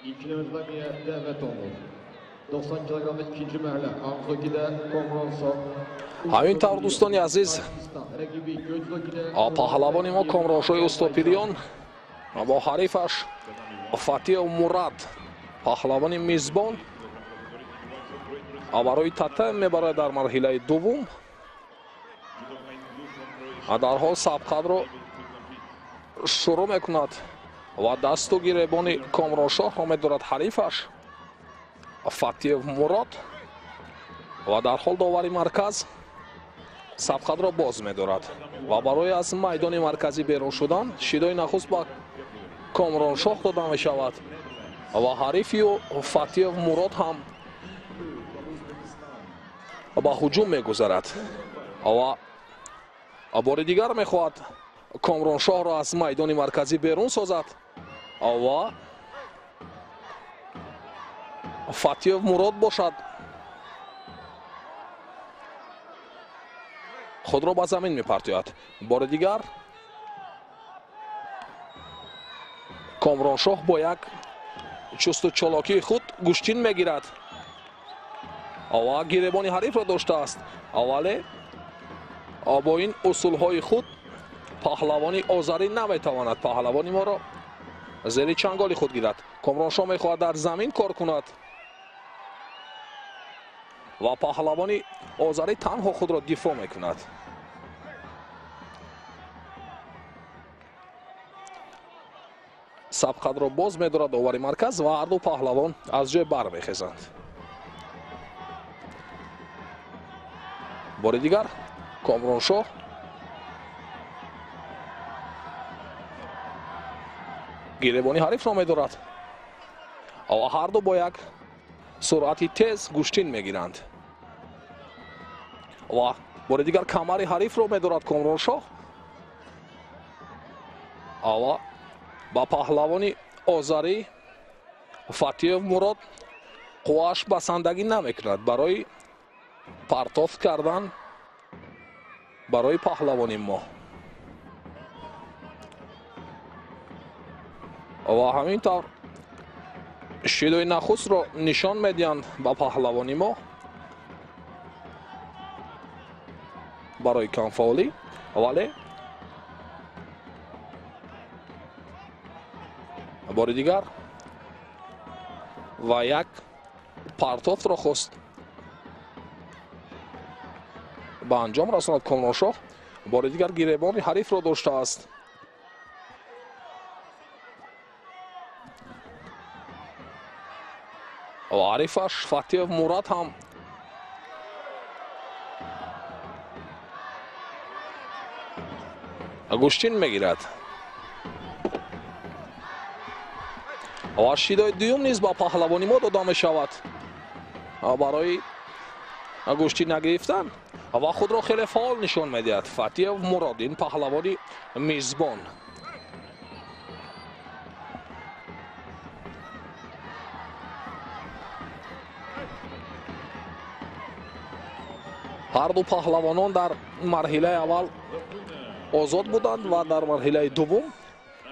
İlkini dəvət olunur. 90 kiloqramda ikinci mərhələ Arzugidə Komronşoh. Ҳамин тавр, дӯстони азиз, паҳлавони мо Комроншоҳи Устопириён бо ҳарифаш Фатиев Мурад, паҳлавони мизбон, барои татам мебарад дар марҳилаи дуввум. Дарҳол сабқатро шурӯъ мекунад ва дасту гиребони Комроншоҳро медорад ҳарифаш Фатиев Мурод ва дарҳол довари марказ сабқатро боз медорад ва барои аз майдони марказӣ берун шудан шидои нахуст ба Комроншоҳ дода мешавад ва ҳарифи ӯ Фатиев Мурод ҳам ба ҳуҷум мегузарад ва бори дигар мехоҳад Комроншоҳро аз майдони марказӣ берун созад ва Фатиев Мурод бошад худро ба замин мепартояд. Бори дигар Комроншоҳ бо як чусту чолокии худ гӯштин мегирад ва гиребони ҳарифро доштааст, вале бо ин усулҳои худ паҳлавони озарӣ наметавонад паҳлавони моро зери чанголи худ гирад. Комроншоҳ мехоҳад дар замин кор кунад ва паҳлавони озарӣ танҳо худро дифоъ мекунад. Сабқатро боз медорад довари марказ ва ҳарду паҳлавон аз ҷой бармехезанд. Бори дигар Комроншоҳ гиребони ҳарифро медорад ва ҳарду бо як суръати тез гӯштин мегиранд ва бори дигар камари ҳарифро медорад Комроншоҳ ва ба паҳлавони озарӣ Фатиев Мурод қуввааш басандагӣ намекунад барои партофт кардан барои паҳлавони мо. Ва ҳамин тавр шидои нахустро нишон медиҳанд ба паҳлавони мо барои камфаъолӣ, вале бори дигар ва як партофтро хост ба анҷом расонад Комроншоҳ. Бори дигар гиребони ҳарифро доштааст. Ва ҳарифаш Фатиев Мурад ҳам гӯштин мегирад ва шидои дуюм низ ба паҳлавони мо дода мешавад барои гӯштин нагирифтан ва худро хеле фаъол нишон медиҳад Фатиев Мурод, ин паҳлавони мизбон. Ҳарду паҳлавонон дар марҳилаи аввал озод буданд ва дар марҳилаи дуввум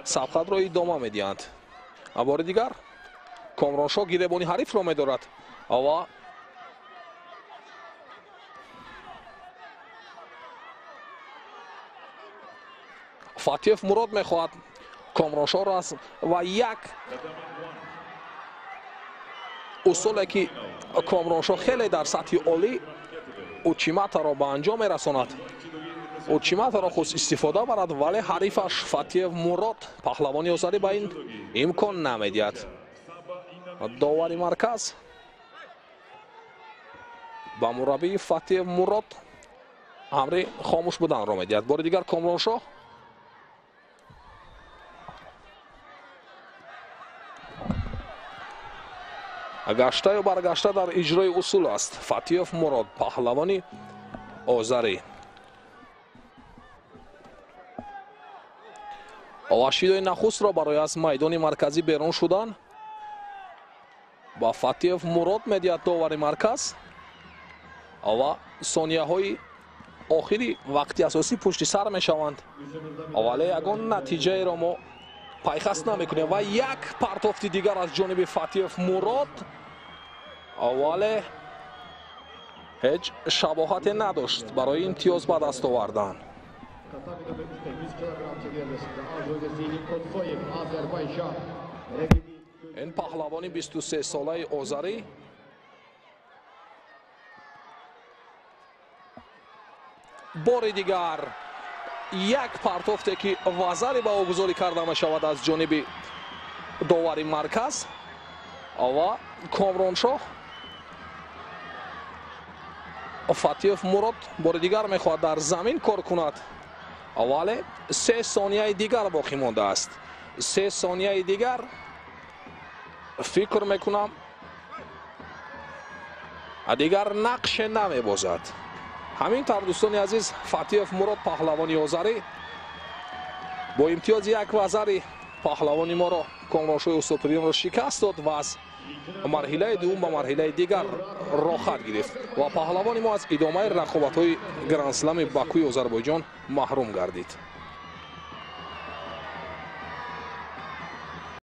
сабқатро идома медиҳанд. Бори дигар Комроншоҳ гиребони ҳарифро медорад ва Фатиев Мурод мехоҳад Комроншоҳро аз ва як усуле ки Комроншоҳ хеле дар сатҳи олӣ учиматаро ба анҷом мерасонад, учиматаро худ истифода барад, вале ҳарифаш Фатиев Мурод паҳлавони озарӣ ба ин имкон намедиҳад. Довари марказ ба мураббии Фатиев Мурод амри хомӯш буданро медиҳад. Бори дигар Комроншоҳ гашта ё баргашта дар иҷрои усул аст Фатиев Мурод, паҳлавони озарӣ. Ва шидои нахустро барои аз майдони марказӣ берун шудан ба Фатиев Мурод медиҳад довари марказ ва сонияҳои охири вақти асосӣ пушти сар мешаванд, вале ягон натиҷаеро мо Пайхаст намекунем ва як партофти дигар аз ҷониби Фатиев Мурод, вале ҳеҷ шабоҳате надошт барои имтиёз ба даст овардан. Tatami nummer 3'te 100 kilogram çeki derecesinde Arzu Zeynep Kotsoyev, Azerbaycan. Rakibi Ин паҳлавони 23-солаи озарӣ бори дигар як партофте ки вазаре ба ӯ гузорӣ карда мешавад аз ҷониби довари марказ ва Комроншоҳ. Фатиев Мурод бори дигар мехоҳад дар замин кор кунад, вале 3 сонияи дигар боқӣ мондааст. 3 сонияи дигар, фикр мекунам, дигар нақше намебозад. Ҳамин тавр, дӯстони азиз, Фатиев Мурод, паҳлавони озарӣ, бо имтиёзи як вазари паҳлавони моро Комроншоҳи Устопирёнро шикаст дод ва аз марҳилаи дуввум ба марҳилаи дигар роҳхат гирифт ва паҳлавони мо аз идомаи рақобатҳои грандслами Бакуи Озарбойҷон маҳрум гардид.